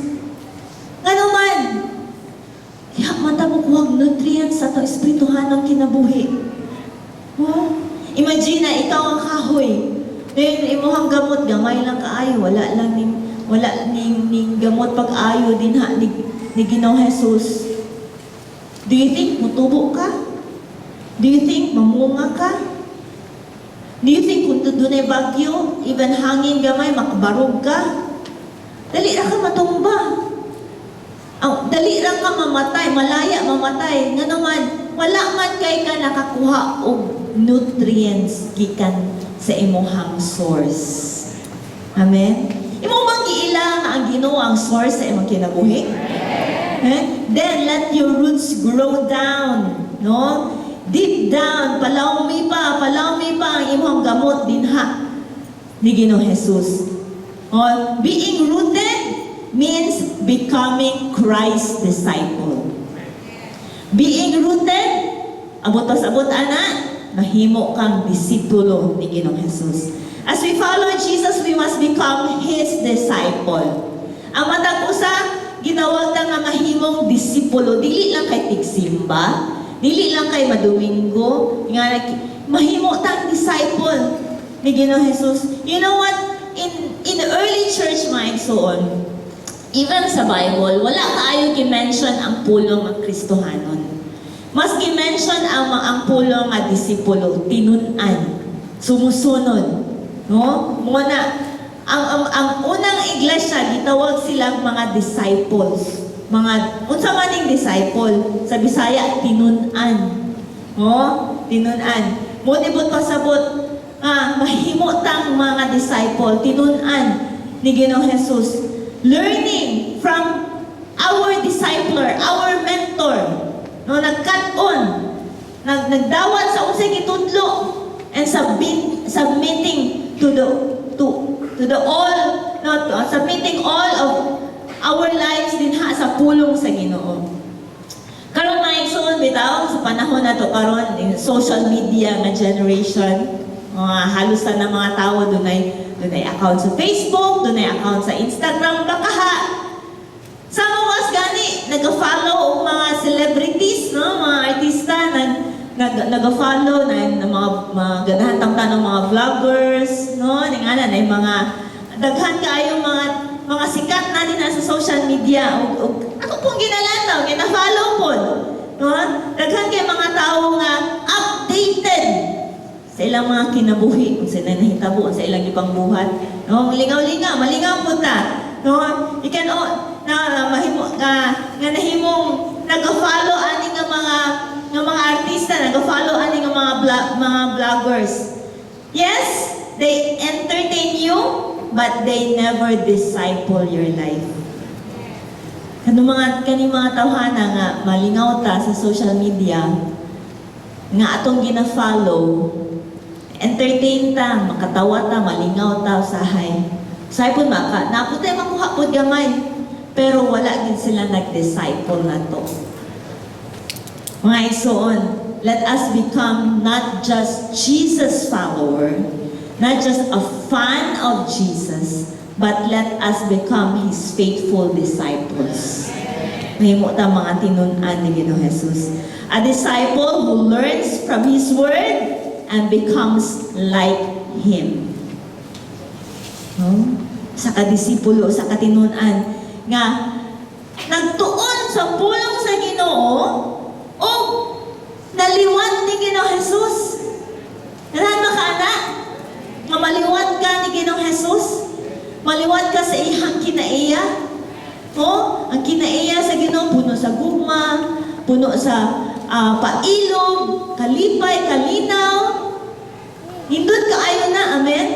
Ngano man, diha man ta mokuhag nutrients sa atong espirituhanong kinabuhi. Oh? Imagine na ikaw ang kahoy. Then imuhang gamot gamay lang kaayo, wala ning gamot pag-ayo dinha ni Ginoong Jesus. Do you think mutubo ka? Do you think mamunga ka? Do you think kung dunay bagyo, even hangin gamay, makabarog ka? Dali ra ka matumba. Aw, dali ra ka mamatay, malaya mamatay. Nga naman, wala man kay ka nakakuha og nutrients gikan sa imuhang source. Amen? Imo bang giila nga ang Ginoo ang source sa imong kinabuhi? Eh? Then let your roots grow down, no? Deep down, palawmi pa ang imong gamot dinha ni Ginoong Jesus. Oh, being rooted means becoming Christ's disciple. Being rooted, abot pa sa abot ana, mahimo kang disipulo ni Ginoong Jesus. As we follow Jesus, we must become His disciple. Ang matag usa, gitawag ta nga mahimong disipulo, dili lang kay tigsimba, dili lang kay madomingo, nga mahimo tang disciple ni Ginoong Jesus. You know what? In the early church, mga igsoon, even sa Bible, wala kaayo gi-mention ang pulong nga Kristohanon. Mas gi-mention ang pulong nga disipulo, tinun-an, sumusunod. No? Mao na, ang unang iglesia, gitawag silang mga disciples. Mga, unsa man ning disciple? Sa Bisaya, tinun-an. No? Tinun-an. Mao nibot pasabot, mahimo tang mga disciple, tinun-an ni Ginoong Jesus. Learning from our discipler, our mentor. No, nagkat-on, nagdawat sa unsay gitudlo and submitting to the all, no, submitting all of our lives dinha sa pulong sa Ginoo. Karon, mga igsoon, bitaw sa panahon na to karon, in social media nga generation, mga halos na mga tao dunay account sa Facebook, dunay account sa Instagram bakaha. Some of us gani nag-follow og mga celebrities, no, mga artista nag nag nag-follow na ng mga ganahan tang ng mga vloggers, no, ning ana na yung mga daghan kaayo mga sikat na din sa social media ug ako pong ginalantaw, gina-follow pod. No? Daghan kay mga tao nga updated sa ilang mga kinabuhi, kung sila nahitabo sa ilang ibang buhat. No, lingaw-lingaw, malingaw po ta. No, you can na, na mahimo nga nahimong nag-follow ani nga mga artista, nag-follow ani nga mga vloggers. Yes, they entertain you, but they never disciple your life. Kano mga kani mga tawhana nga malingaw ta sa social media nga atong gina-follow, entertain ta, makatawa ta, malingaw ta usahay. Usahay pud maka, naa pud tay makuha pud gamay. Pero wala gid sila nag-disciple nato. Mga igsoon, let us become not just Jesus follower, not just a fan of Jesus, but let us become His faithful disciples. Mahimo ta mga tinun-an ni Ginoong Jesus. A disciple who learns from His Word and becomes like Him. No? Sa kadisipulo, sa katinun-an, nga nagtuon sa pulong sa Ginoo o naliwat ni Ginoong Jesus. Ganahan ba ka ana? Nga maliwat ka ni Ginoong Jesus? Maliwat ka sa iyang kinaiya? No? Ang kinaiya sa Ginoo puno sa gugma, puno sa pailog, kalipay, kalinaw. Hindot kaayo na, amen?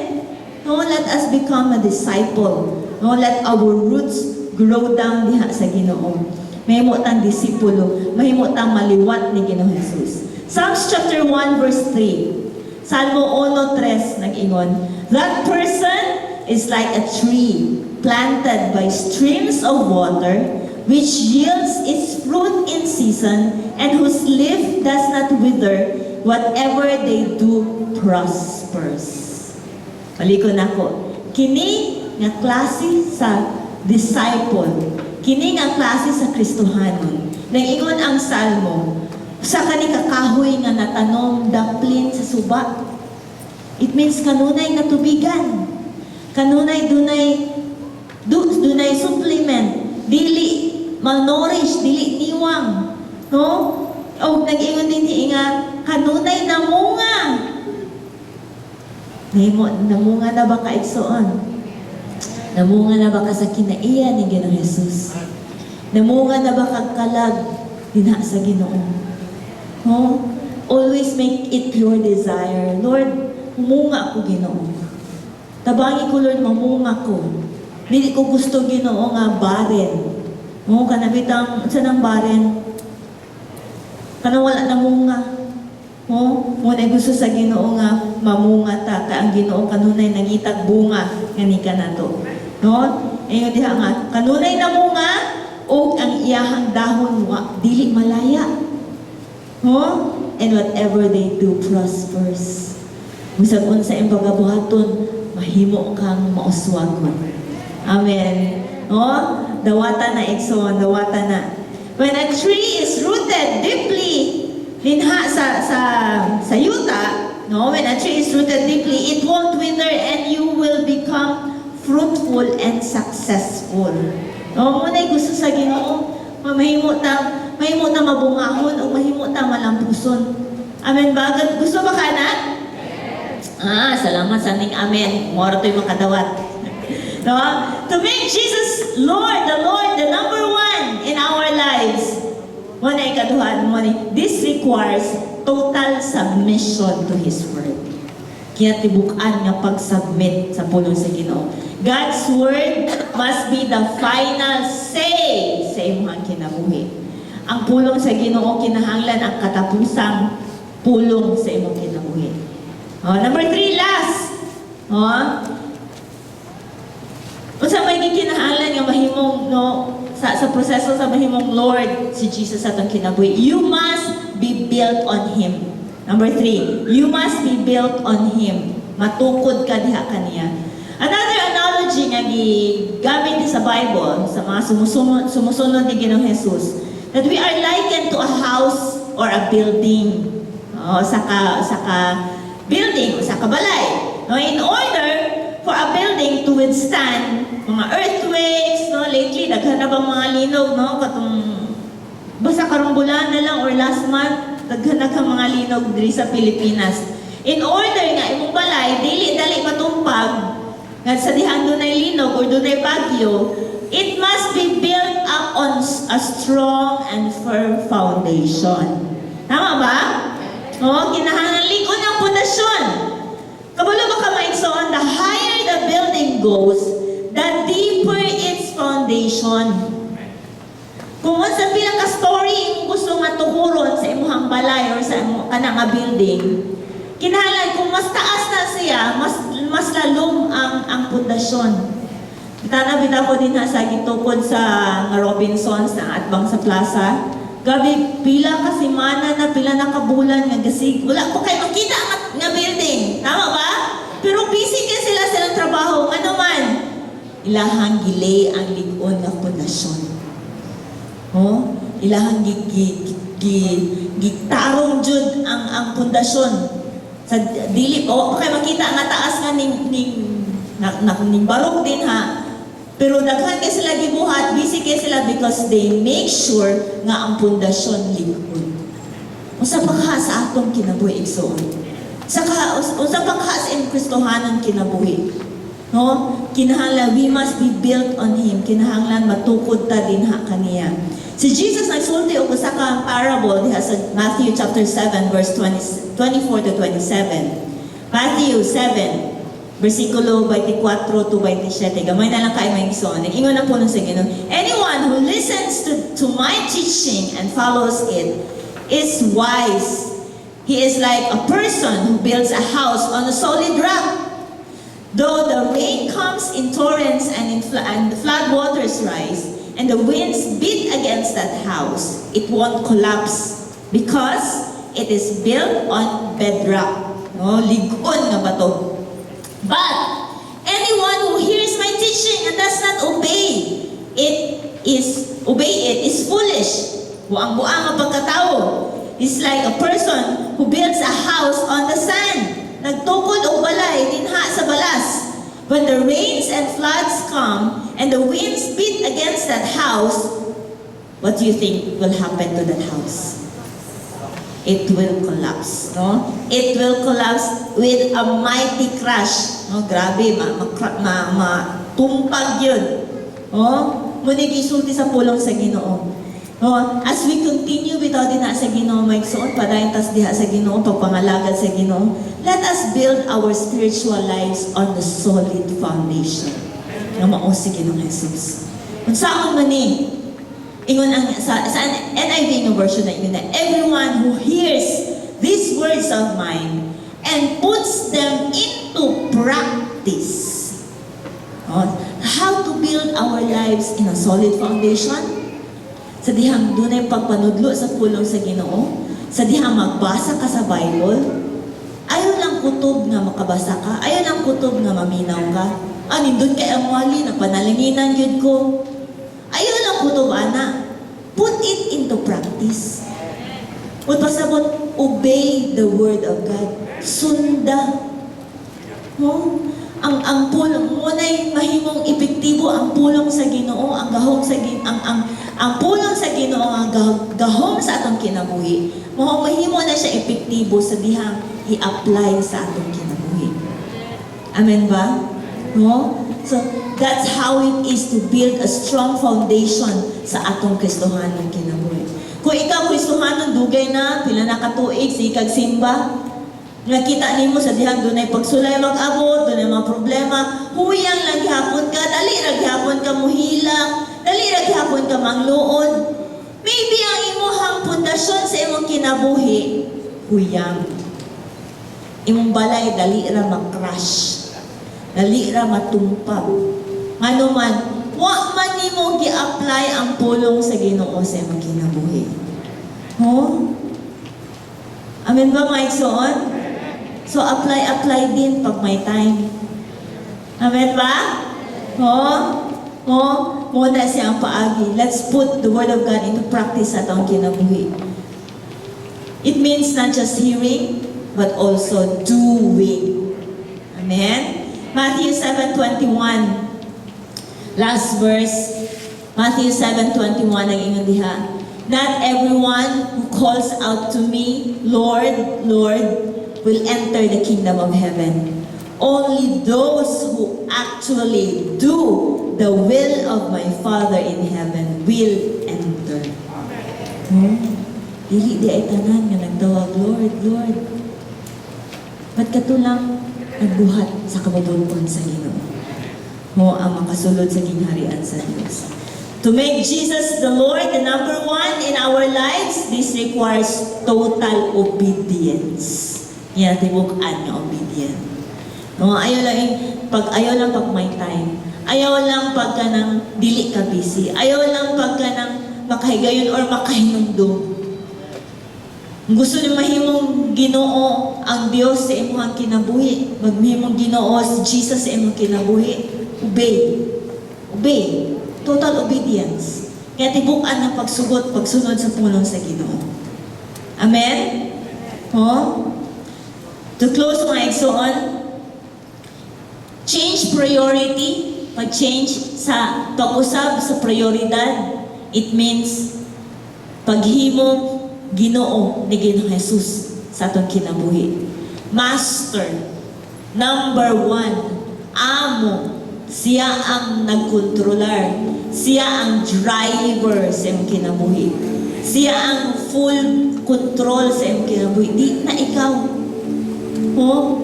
No, let us become a disciple. No, let our roots grow down diha sa Ginoo. Mahimo tang disipulo, mahimo tang maliwat ni Ginoong Jesus. Psalms chapter 1 verse 3. Salmo 1:3 nag-ingon, "That person is like a tree planted by streams of water, which yields its fruit in season and whose leaf does not wither. Whatever they do prospers." Balikon nako. Kini nga klase sa disciple, kini nga klase sa Kristohanon. Nag-ingon ang Salmo, usa kani ka kahoy nga natanom daplin sa suba. It means kanunay nga tubigan. Kanunay dunay supplement, dili malnourished, dili niwang. No? O nag-ingon din nga kanunay namunga. Nahimo, namunga na ba ka, igsoon? Namunga na ba ka sa kinaiya ni Ginoong Jesus? Namunga na ba kag kalag dinha sa Ginoo? No? Always make it your desire. Lord, humunga ako, Ginoo. Tabangi ko, Lord, mamunga ko. Dili ko gusto, Ginoo, nga barren. No, kana bitang sa nang barren. Kanang wala namunga. No, mao na gusto sa Ginoo nga mamunga ta kay ang Ginoo kanunay nangitag bunga ngani kanato. No? Ingon diha nga kanunay namunga ug ang iyahang dahon wa dili malaya. No? And whatever they do prospers. Bisag unsa imong pagabuhaton, mahimo kang mauswagon. Amen. No? Dawata na, igsoon, dawata na. When a tree is rooted deeply dinha sa yuta, no? When a tree is rooted deeply, it won't wither and you will become fruitful and successful. No, mao na gusto sa Ginoo, mahimo ta mabungahon o mahimo ta malampuson. Amen ba? Gusto ba ka na? Ah, salamat sa ning amen. Moro to'y makadawat. No? To make Jesus Lord, the Lord, the number one in our lives. Mao na ikaduha mo ni this requires total submission to His Word. Kinatibuk-an nga pag-submit sa pulong sa Ginoo. God's Word must be the final say sa imong kinabuhi. Ang pulong sa Ginoo kinahanglan ang katapusang pulong sa imong kinabuhi. Oh, number three, last. Oh, unsa may gikinahanglan nga mahimong, no, sa proseso sa mahimong Lord si Jesus sa atong kinabuhi? You must be built on Him. Number three, you must be built on Him. Matukod ka diha kaniya. Another analogy nga gigamit sa Bible sa mga sumusunod ni Ginoong Jesus, that we are likened to a house or a building. Oh, sa ka building, sa kabalay. No, in order for a building to withstand mga earthquakes, no, lately daghan na bang mga linog, no, katong basta karong bulan na lang or last month, daghan na ka mga linog diri sa Pilipinas. In order nga imong balay dili dali matumpag nga sa dihang dunay linog or dunay bagyo, it must be built up on a strong and firm foundation. Tama ba? Oh, kinahanglan lig-on ang pundasyon. Kabalo ba ka, mga igsoon, the higher the building goes, the deeper its foundation. Kung unsa pila ka story imong gusto nga tukuron sa imong balay or sa imong kana nga building, kinahanglan kung mas taas na siya, mas mas lalom ang pundasyon. Tanaw bitaw ko dinha sa gitukod sa nga Robinsons na atbang sa plaza. Gabi, pila ka semana na, pila na ka bulan nga gasig. Wala ko kay makita nga building. Tama ba? Pero busy kay sila silang trabaho. Ano man? Ilahang gi-lay ang lig-on nga pundasyon. Oh, ilahang gi gi gi gitarong jud ang pundasyon. Sa dili o kay makita nga taas nga ning na, ning barok din ha. Pero daghan kay sila gibuhat, busy kay sila because they make sure nga ang pundasyon lig-on. Usa pa ka sa atong kinabuhi, igsoon. Saka usa pa ka sa imong Kristohanon kinabuhi. No? Kinahanglan we must be built on Him. Kinahanglan matukod ta dinha kaniya. Si Jesus nagsulti og usa ka parable diha sa Matthew chapter 7 verse 20, 24 to 27. Matthew 7 versikulo 24 to 27. Gamay na lang kay mga igsoon. Ingon na po sa Ginoo. "Anyone who listens to my teaching and follows it is wise. He is like a person who builds a house on a solid rock. Though the rain comes in torrents and the flood waters rise, and the winds beat against that house, it won't collapse because it is built on bedrock." No, lig-on nga bato. "But anyone who hears my teaching and does not obey it is foolish." Buang-buang ang pagkatao. "Is like a person who builds a house on the sand." Nagtukod og balay dinha sa balas. "When the rains and floods come and the winds beat against that house, what do you think will happen to that house? It will collapse, no? It will collapse with a mighty crash. No, grabe, ma, ma, tumpag yun. No? Mao ni gisulti sa pulong sa Ginoo. No, as we continue bitaw dinha sa Ginoo, mga igsoon, padayon tas diha sa Ginoo, pagpangalagad sa Ginoo, let us build our spiritual lives on the solid foundation nga mao si Ginoong Jesus. Unsaon man ni? Ingon ang sa NIV nga version na ingon na, "Everyone who hears these words of mine and puts them into practice." Oh, how to build our lives in a solid foundation? Sa dihang dunay pagpanudlo sa pulong sa Ginoo, sa dihang magbasa ka sa Bible, ayaw lang kutob nga makabasa ka, ayaw lang kutob nga maminaw ka. "Ah, nindot kay ang wali, napanalanginan gyud ko." Ayaw lang kutob ana. Put it into practice. Ug pasabot, obey the word of God. Sunda. No? Ang pulong mo na'y mahimong epektibo ang pulong sa Ginoo, ang gahom sa gin ang pulong sa Ginoo ang gahom sa atong kinabuhi. Mao mahimo na siya epektibo sa dihang i-apply sa atong kinabuhi. Amen ba? No? So, that's how it is to build a strong foundation sa atong Kristohanong kinabuhi. Kung ikaw Kristohanon, dugay na, pila na katuig, sige kag simba, nakita nimo sa dihang dunay pagsulay mag-abot, dunay mga problema, huyang lang gihapon ka, dali ra gihapon ka muhilak, dali ra gihapon ka mangluod. Maybe ang imuhang pundasyon sa imong kinabuhi, huyang. Imong balay dali ra ma-crash. Dali ra matumpag. Ngano man, wa man nimo gi-apply ang pulong sa Ginoo sa imong kinabuhi. Ho? Amen ba, mga igsoon? So apply, apply din pag may time. Amen ba? Ho? Ho? Mao na siya ang paagi. Let's put the word of God into practice sa atong kinabuhi. It means not just hearing, but also doing. Amen? Matthew 7:21. Last verse. Matthew 7:21 ang ingon diha. "Not everyone who calls out to me, 'Lord, Lord,' will enter the kingdom of heaven. Only those who actually do the will of my Father in heaven will enter." Dili diay tanan nga nagtawag, "Lord, Lord." But kato lang nagbuhat sa kabubut-on sa Ginoo mao ang makasulod sa gingharian sa Dios. To make Jesus the Lord, the number one in our lives, this requires total obedience. Yan, tibuk-an nga obedient. No, ayaw lang pag ayaw lang pag may time. Ayaw lang pag kanang dili ka busy. Ayaw lang pag kanang makahigayon or makahinumdum. Kung gusto niyo mahimong Ginoo ang Dios sa imong kinabuhi, maghimong Ginoo si Jesus sa imong kinabuhi, obey. Obey. Total obedience. Kaya tibuk-an ng pagsugot, pagsunod sa pulong sa Ginoo. Amen? Ho? To close, mga igsoon, change priority, pag-change sa pag-usab sa prioridad, it means paghimong Ginoo ni Ginoong Jesus sa atong kinabuhi. Master, number one, amo. Siya ang nagkontrolar. Siya ang driver sa imong kinabuhi. Siya ang full control sa imong kinabuhi. Di na ikaw. Oh?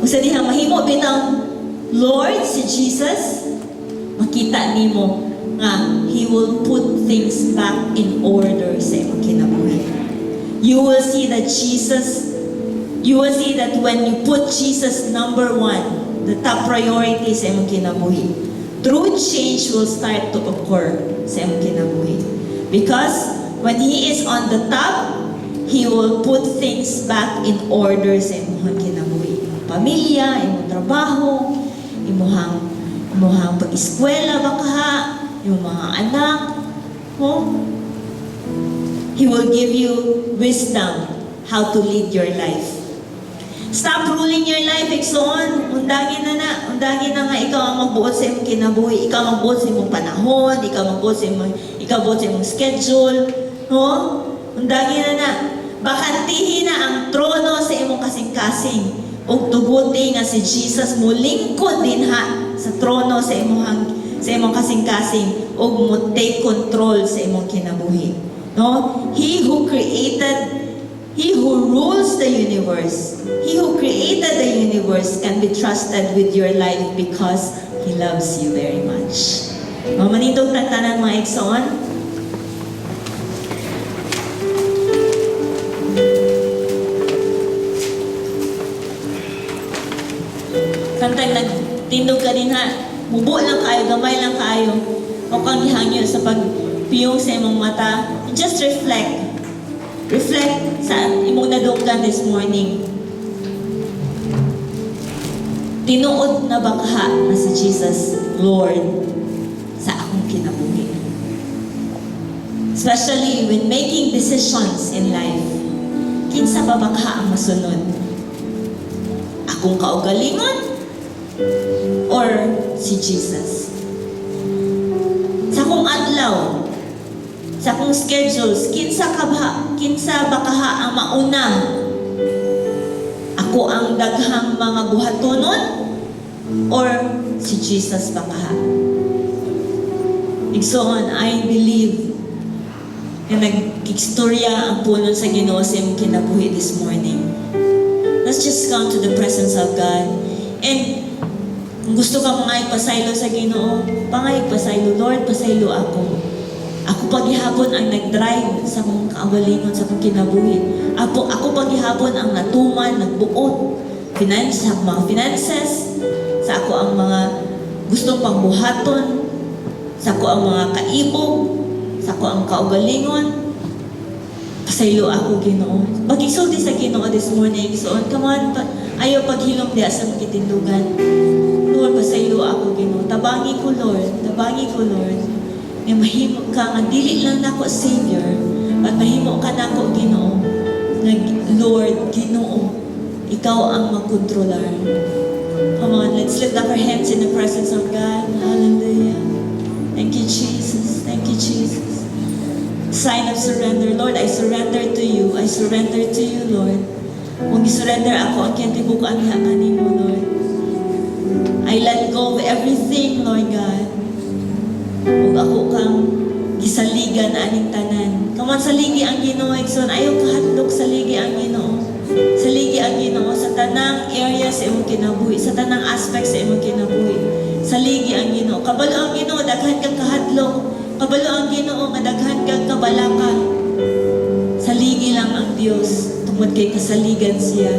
Usa diha mahimo bitang Lord si Jesus, makita nimo nga He will put things back in order sa imong kinabuhi. You will see that Jesus, you will see that when you put Jesus number one, the top priority sa imong kinabuhi, true change will start to occur sa imong kinabuhi. Because when He is on the top, He will put things back in order sa imong kinabuhi. Imong pamilya, imong trabaho, imong pag-eskwela baka, imong mga anak, oh. He will give you wisdom how to lead your life. Stop ruling your life, igsoon. Undangin na na. Undangin na nga ikaw ang magbuot sa imong kinabuhi. Ikaw ang magbuot sa imong panahon. Ikaw magbuot sa imong, ikaw buot sa imong schedule. No? Undangin na na. Bakantihin na ang trono sa imong kasing-kasing. Ug tuguti nga si Jesus mulingkod dinha sa trono sa imong kasing-kasing ug mo take control sa imong kinabuhi. No? He who created He who rules the universe, He who created the universe can be trusted with your life because He loves you very much. Mamanindog tag tanan, mga igsoon. Samtang nagtindog ka dinha, mubo lang kayo, gamay lang kayo. O kang gihangyo sa pagpiyong sa imong mata. Just reflect. Reflect sa imong nadunggan this morning. Tinuod na ba kaha na si Jesus, Lord, sa akong kinabuhi? Especially when making decisions in life. Kinsa ba baka ang masunod? Akong kaugalingon? Or si Jesus? Sa akong adlaw, sa akong schedules, kinsa ba kaha ang mauna? Ako ang daghang mga buhatonon or si Jesus ba kaha? Igsoon, I believe na nag-istorya ang pulong sa Ginoo sa imong kinabuhi this morning. Let's just come to the presence of God. And kung gusto ka mga ipasaylo sa Ginoo, pangay pasaylo, "Lord, pasaylo ako. Ako paghihapon ang nag-drive sa akong kaugalingon, sa akong kinabuhi. Ako paghihapon ang natuman, nagbuot, finance, sa akong mga finances, sa ako ang mga gustong pangbuhaton, sa ako ang mga kaibog, sa ako ang kaugalingon. Pasaylo ako, Ginoo." Pag-isulti sa Ginoo this morning, so come on, pa, ayaw paghilom diya sa mga kitindugan. "Lord, pasaylo ako, Ginoo. Tabangi ko, Lord. Tabangi ko, Lord. Nga mahimo ka nga dili lang nako Savior, but mahimo ka nako, Ginoo. Nga Lord, Ginoo, ikaw ang magkontrolar." Come on, let's lift up our hands in the presence of God. Hallelujah. Thank you, Jesus. Thank you, Jesus. Sign of surrender. "Lord, I surrender to you. I surrender to you, Lord. Kung i-surrender ako ang katibukan diha kanimo, Lord. I let go of everything, Lord God. Ug ako kang gisaligan aning tanan." Come on, saligi ang Ginoo, igsoon. Ayaw kahadlok, saligi ang Ginoo. Saligi ang Ginoo sa tanang area sa imong kinabuhi, sa tanang aspect sa imong kinabuhi. Saligi ang Ginoo. Kabalo ang Ginoo daghan kang kahadlok. Kabalo ang Ginoo nga daghan kang kabalaka. Saligi lang ang Dios tungod kay kasaligan siya.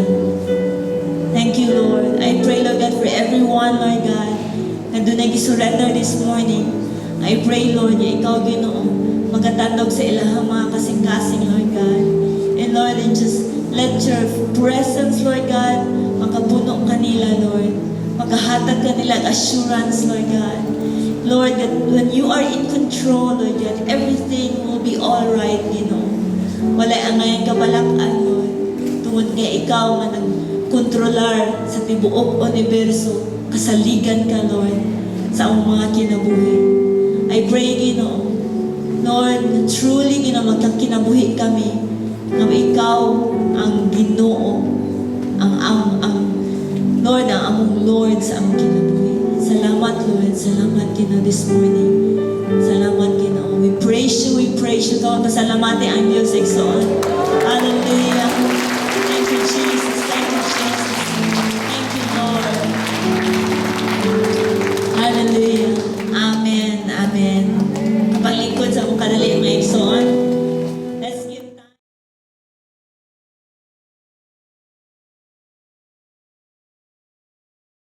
Thank you, Lord. I pray, Lord God, for everyone, Lord God, na doon nag-surrender this morning. I pray, Lord, nga ikaw, Ginoo, magatandog sa ilahang mga kasing-kasing, Lord God. And Lord, and just let your presence, Lord God, makapuno kanila, Lord. Makahatag kanila og assurance, Lord God. Lord, that when you are in control, Lord God, everything will be all right, Ginoo. Wala ang ngayon kabalak-an, Lord. Tungod nga ikaw nga nagkontrolar sa tibuok universo, kasaligan ka, Lord, sa among mga kinabuhi. I pray, Ginoo, Lord, na truly, Ginoo, magkakinabuhi kami nga ikaw ang Ginoo, ang Lord, ang among Lord sa among kinabuhi. Salamat, Lord. Salamat, Ginoo, this morning. Salamat, Ginoo. We praise you, Lord. Pasalamati ang Diyos, igsoon. Hallelujah.